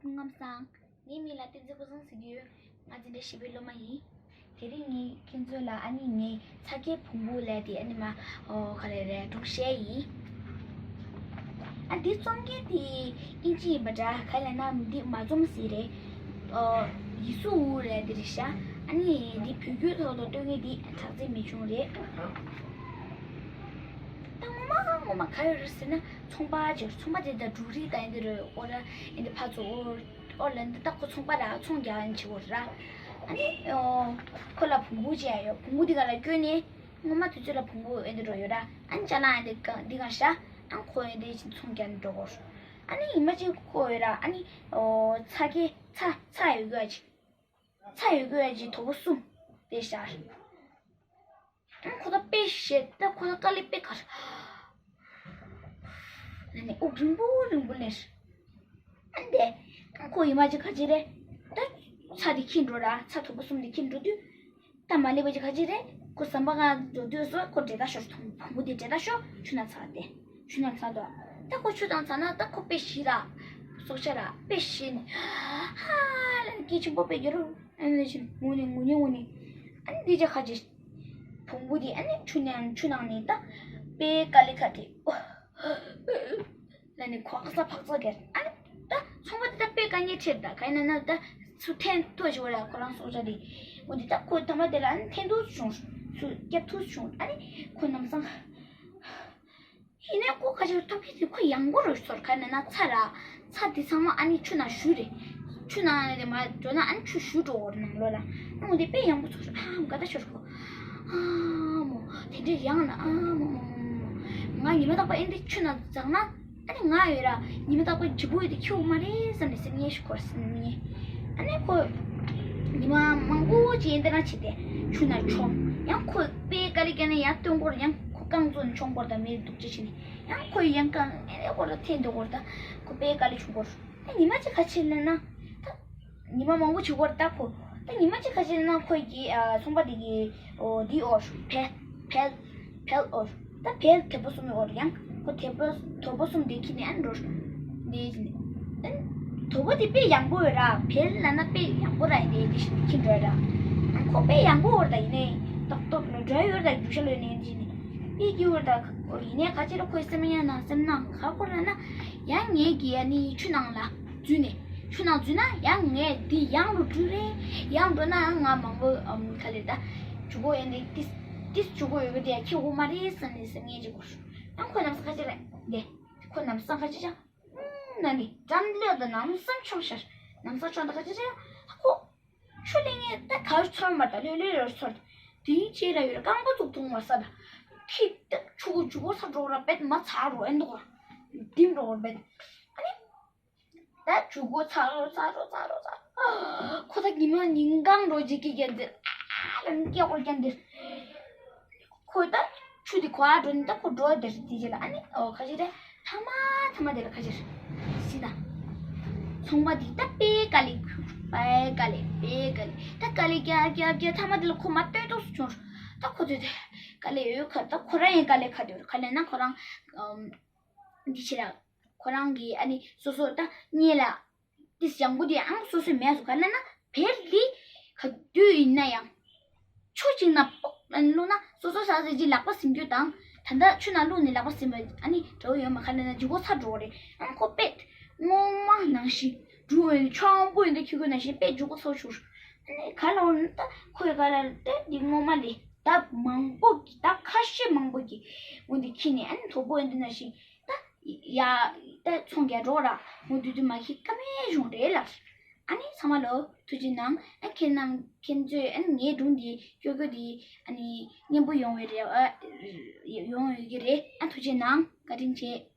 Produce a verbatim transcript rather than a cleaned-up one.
ལྔ་བཟང་། ངའི་མིང་ལ་བསྟན་འཛིན་ཀུན་བཟང་ཟེར་གྱི་ཡོད། ང་འཛིན་གྲྭ་བཞི་པའི་སློབ་མ་ཡིན། དེ་རིང་ངས་ཁྱེད་ཚོ་ལ་ཨ་ནི་ངའི་ཚ་གྱང་བོང་བུ་ལབ་དེ་ཨ་ནི་མ་ཨོ་ག་རེ་རེད་སྒྲུང་བཤད་ཡིན། ཨ་འདི་རྩོམ་མཁན་དེ་ཨིན་ཇི་ཡིན་པ་འདྲ། ག་ལབ་ན་འདི་མ་རྩོམ་ཟིག་རེད། ཨོ་ཡི་སུའུ་རེད་འདི་རེད་ཤག་ཨ་ནི་འདི་བོད་བརྒྱུད་ཐོག་ཏུ་སྟོན་མཁན་འདི་དྲག་རྩལ་མི་ཆུང་རེད། ད་ངོ་མ་ངོ་མ་ག་ཡོད་རེད་ཟེར་ན་ཚོང་པ་ཅིག་ཚོང་པ་དེ་ད་འབྲུ་རིགས་ད་ཡིན་འདི་རེད། ཨོ་ར་ཡིན་འདི་ཕར་ཚུར་ཨོ་ཨོ་ལ་འདི་ད་ཁོ་ཚོང་པ་ར་ཚོང་རྒྱག་ཡིན་ཆེ་བོ་ར། ཨ་ནི་ཨོ་ཁོ་ལ་བོང་བུ་ཅིག་ཡོད། བོང་བུ་འདི་ག་ལ་སྐྱོན་ནི་ངོ་མ་དུས་ཚོད་ལ་བོང་བུ་ཨེ་འདི་འགྲོ་ཡོད་ར། ཨ་ནི་ཅ་ལག་ཨེ་འདི་ག་འདི་ག་ཤ། ཨ་ཁོ་ཨེ་འདི་ཅིག་ཚོང་རྒྱག་འགྲོ་གོ། ཨ་ནི་ཡིན་མ་ཅིག་ཁོ་ཡོད་ར། ཨ་ནི་ཨོ་ཚ་གི་ཚ་ཚ་ཡོད་གི་ཨ་ཅིག་ཚ་ཡོད་གི་ཨ་ཅིག་དོ་པོ་གསུམ་དེ་ཤར། ཨ་ཁོ་ད་དཔེ་ཞེ་ད་ཁོ་ད་དཀའ་ལས་དཔེ་གར། ཨ་ནི་དབུགས་རིང་པོ་རིང་པོ་ལེན། ཨ་འདི། ཨ་ཁོ་ཡིན་མ་ཅིག་ག་ཅི་རེད། ད་ཚ་དེ་འཁྱེར་འགྲོ་ར། ཚ་དོ་པོ་གསུམ་དེ་འཁྱེར་འགྲོ་དུས། ད་མ་ལེགས་པ་ཅིག་ག་ཅི་རེད། ཁོ་ཟམ་པ་སྒང་འགྲོ་དུས་སོ་ཁོ་འདྲེད་ད་ཤོར། བོང་བུ་དེ་འདྲེད་ད་ཤོར། ཆུ་ནང་ཚ་དེ། ཆུ་ནང་ཚ་དོ། ད་ཁོ་ཆུ་ནང་ཚ་ན་ད་ཁོ་དཔེ་ཞི་ར། སྲོག་ཆགས་ར་དཔེ་ཞི་ནས། ཧ་ལ་ནི་སྐད་ཆེན་པོ་དཔེ་རྒྱག་རུ། ཨ་ནི་ཞིག་ངུ་ནི་ངུ་ནི་ངུ་ནི། ཨ་ནི་འདི་ཅག་ཁ་ཅིག་བོང་བུ་དེ་ཨ་ནི་ཆུ་ནང་ཆུ་ནང་ནས་ད་དཔེ་དཀའ་ལས་ཁག་དེ། ཨ་ནི་ཁོ་ཨ་ས་འཕག་འཚག་གེར། ཨ་ནི་ད་ཚོང་པ་དེ་ད་དཔེ་དཀའ་ངལ་འཕྲད་ད་ག་ཡིན་ན་ན་ད་ཚུར་འཐེན་ཐུབ་ཞིག་བ་ལ་ཁོ་རང་སྲོག་ཆགས་དེ། འོ་དེ་ད་ཁོ་ཐ་མ་དེ་ལ་ཨ་ནི་འཐེན་ཐུབ་བྱུང་། ཚུར་སྐྱབས་ཐུབ་བྱུང་། ཨ་ནི་ཁོ་ནམ་སང་། ཡིན་ནའི་ཁོ་ཁ་ཤས་ཐོབ་ཀྱི་དེ་ཁོ་ཡང་པོ་རུ་ཚོར། ག་ནས་ན་ཚ་ར། ཚ་དེ་ཚང་མ་ཨ་ནི་ཆུ་ནང་བཞུར་རེད། ཆུ་ནང་ནས་མར་འགྲོ་ན་ཨ་ནི་ཆུ་བཞུར་འགྲོ་བར་ནང་ལོགས་ལ། ཨ་འོ་དེ་དཔེ་ཡང་པོ་ཚོར། ཨ་མོ་དགའ་ད་ཤོར་ཁོ། ཨ་མོ་དེ་འདྲའི་ཡང་ན་ཨ་མོ་མོ་མོ་མོ། ང་ཉི་མ་རྟག་པར་ཨེ་འདི་ཆུ་ནང་འཛེགས་ན་ཨ་ནི་ང་ཡོད་ར། ཉི་མ་རྟག་པར་ལྗིད་པོ་ཡོད་དེ་ཁྱེར་འོང་མ་རེད་བསམ་ནས་སེམས་ངལ་ཞིག་འཁོར་སེམས་ངལ། ཨ་ནི་ཁོ་ཉི་མ་མང་པོ་ཅིག་འདི་ན་བྱས་ཏེ་ཆུ་ནང་མཆོང་། ཡང་ཁོ་དཔེ་དཀའ་ལས་བརྒྱབ་ནས་ཡར་བཏོན་སྐོར། ཡང་ཁོ་རྐང་བཙུགས་ནས་མཆོང་སྐོར་དང་མི་རེ་འདུག་ཅེས་བྱས་ནས་ཡང་ཁོ་ཡང་རྐང་ཨེ་སྐོར་ལ་འཐེན་འདུག་སྐོར། ད་ཁོ་དཔེ་དཀའ་ལས་བྱུང་སྐོར། ད་ཉི་མ་གཅིག་ག་ཅི་ལབ་ན། ད་ཉི་མ་མང་པོ་བྱུང་སྐོར། ད་ཁོ་ད་ཉི་མ་གཅིག་ག་ཅི་ལབ་ན་ཁོ་གི་ཨ་ཚོང་པ་དེ་གི་ཨོ་དེའི་འོག་བལ་བལ་བལ་འོག་ད་བལ་དོ་པོ་གསུམ་ཡོད་རེད། ཡང་ཁོ་དོ་པོ་དོ་པོ་གསུམ་དེ་འཁྱེར་ནས་ཨ་ནི་འགྲོ། འདི་ཨ་ནི་དོ་པོ་དེ་དཔེ་ཡང་པོ་ཡོད་ར། བལ་ལབ་ན་དཔེ་ཡང་པོ་ར། ཡིན་ནའི་འདི་ཞིག་འཁྱེར་འགྲོ་ཡོད་ར། ཨ་ཁོ་དཔེ་ཡང་པོ་ཡོད་རེད། ད་ཡིན་ནའི་ཏོག་ཏོག་ལོ་འགྲོ་ཡོད་རེད། ད་རྒྱུག་ཤར་ལོས་ནས་འདི་ནི་དཔེ་སྐྱིད་པོ་རེད། ད་ཡིན་ནའི་ག་ཅི་རེད། ཁོའི་སེམས་ཡང་ན་སེམས་ནང་ག་སྐོར་ལབ་ན། ཡང་ངས་ཀྱིས་ཨ་ནི་ཆུ་ནང་ལ་འཛུལ་ནས་ཆུ་ནང་འཛུལ་ན་ཡང་ངས་འདི་ཡང་རུ་འགྲོ་རེད། ཡང་འགྲོ་ན་ང་མང་པོ་ཨམ་ག་ལེར་ད་ཇུ་གོ་ཡང་འདི་ཏིས་ཏིས་ཇུ་གོ་ཡོད་གི་དེ་ཁྱེད་འོ་མ་རེད་བསམ་ནས་སེམས་ངལ་ཅིག་འཁོར། ཡང་ཁོ་ནམ་སང་ཁ་ཅིག་རེད་འདི། ཁོ་ནམ་སང་ཁ་ཅིག་ཅང་ན་ནི་འགྲམ་ལོས་དང་ནམ་སང་མཆོང་ཤར། ནམ་སང་མཆོང་ད་ཁ་ཅིག་ཅང་ཁོ། ཆུ་ལེན་ངེས་ད་གར་ཚོར་མ་ད་ལོས་ལོས་ལོས་ཚོར། དེའི་རྗེས་ལ་ཡོད་རྐང་པ་ཙུག་ཐུང་བ་ས་ད། ཁྱི་ད་ཆུ་གུ་ཇུ་གོ་ས་འགྲོ་ར་བེད་མ་ཚར་རོ་ཨེ་འདུག་ར། ལྡིམ་འགྲོ་བར་བེད། ཨ་ནི། ད་ཇུ་གོ་ཚར་རོ་ཚར་རོ་ཚར་རོ་ཚར། ཁོ་ད་ཉི་མ་ཉིན་གང་འགྲོ་ཇི་ཀི་ཀྱེ་འདིར། ཨ་ལ་ནི་སྐྱེ་ཁོ་ཀྱེ་འདིར། ཁོ་ད་ཆུ་དེ་ཁོ་ཨ་འགྲོ་ནི་ད་ཁོ་འགྲོ་དེར་དེ་རྗེས་ལ་ཨ་ནི་ཨོ་ཁ་ཤས་རེ་ཐ་མ་ཐ་མ་དེ་ལ་ཁ་ཤས་སི་ད། ཚོང་པ་དེ་ད་དཔེ་དཀའ་ལས་ཁུར་དཔེ་དཀའ་ལས་དཔེ་དཀའ་ལས་ད་དཀའ་ལས་རྒྱག་རྒྱག་རྒྱག་ཐ་མ་དེ་ལ་ཁོ་མ་ལྟོས་ཏོག་སུ་བྱུང་། ད་ཁོ་ཚོས་དེ་དཀའ་ལས་ཡོད་ཁ་ད་ཁོ་རང་ཡང་དཀའ་ལས་ཁ་དེ་ཡོད་ཁ་ལས་ན་ཁོ་རང་ཨམ་འདི་ཕྱིར་ར་ཁོ་རང་གི་ཨ་ནི་སོ་སོ་ད་གཉེན་ལ། ཏིས་ཡང་པོ་དེ་ཨང་སོ་སོའི་མེད་སོ་ག་ལ་ན་བེར་ལི་ག་དུས་ཡིན་ན་ཡང་ཆུ་གཅིག་ན་ལུག་ན་སོ་སོ་ས་ཟེར་གྱི་ལག་པ་ཟིན་རྒྱུ་དང་ད་ལྟ་ཆུ་ན་ལུག་ནས་ལག་པ་ཟིན་པ་ཨ་ནི་འདྲ་བོ་ཡོད་མ་ག་ལ་ན་འཇུ་གོ་ཚ་འགྲོ་རེད། ཨང་ཁོ་པེད་སྔོན་མ་ནང་བཞིན་འགྲུལ་བའི་ཆང་པོ་ཡིན་ད་ཁྱི་གོ་ནང་བཞིན་པེད་འཇུ་གོ་ཚ་ཞུར་ཨ་ནི་ག་ལ་འོ་ན་ད་ཁོའི་ག་ལ་ལྟ་འདི་སྔོན་མ་ལས་ད་མང་པོ་གི་ད་ཁ་ཤས་མང་པོ་གི་འོ་འདི་ཁྱི་ནས་ཨ་ནི་དོ་པོ་ཡིན་ད་ནང་བཞིན། ད་ཡ་ད་ཚོང་རྒྱག་འགྲོ་ར་མོ་དུས་དུས་མ་ཁི་ཀ་མེད་གཞུང་རེད་ལགས། ཨ་ནི་ཚང་མ་ལོ་ཐུགས་རྗེ་གནང་། ཨ་ཁྱེད་རྣམས་ཁྱེད་ཚོས་ཨ་ནི་ངའི་སྒྲུང་འདི་སྐྱོ་སྐྱོ་འདི་ཨ་ནི་སྙན་པོ་ཡོང་བའི་རེ་བ་ཡོང་ཡོད་ཀྱི་རེད། ཨ་ཐུགས་རྗེ་གནང་། བཀའ་དྲིན་ཆེ།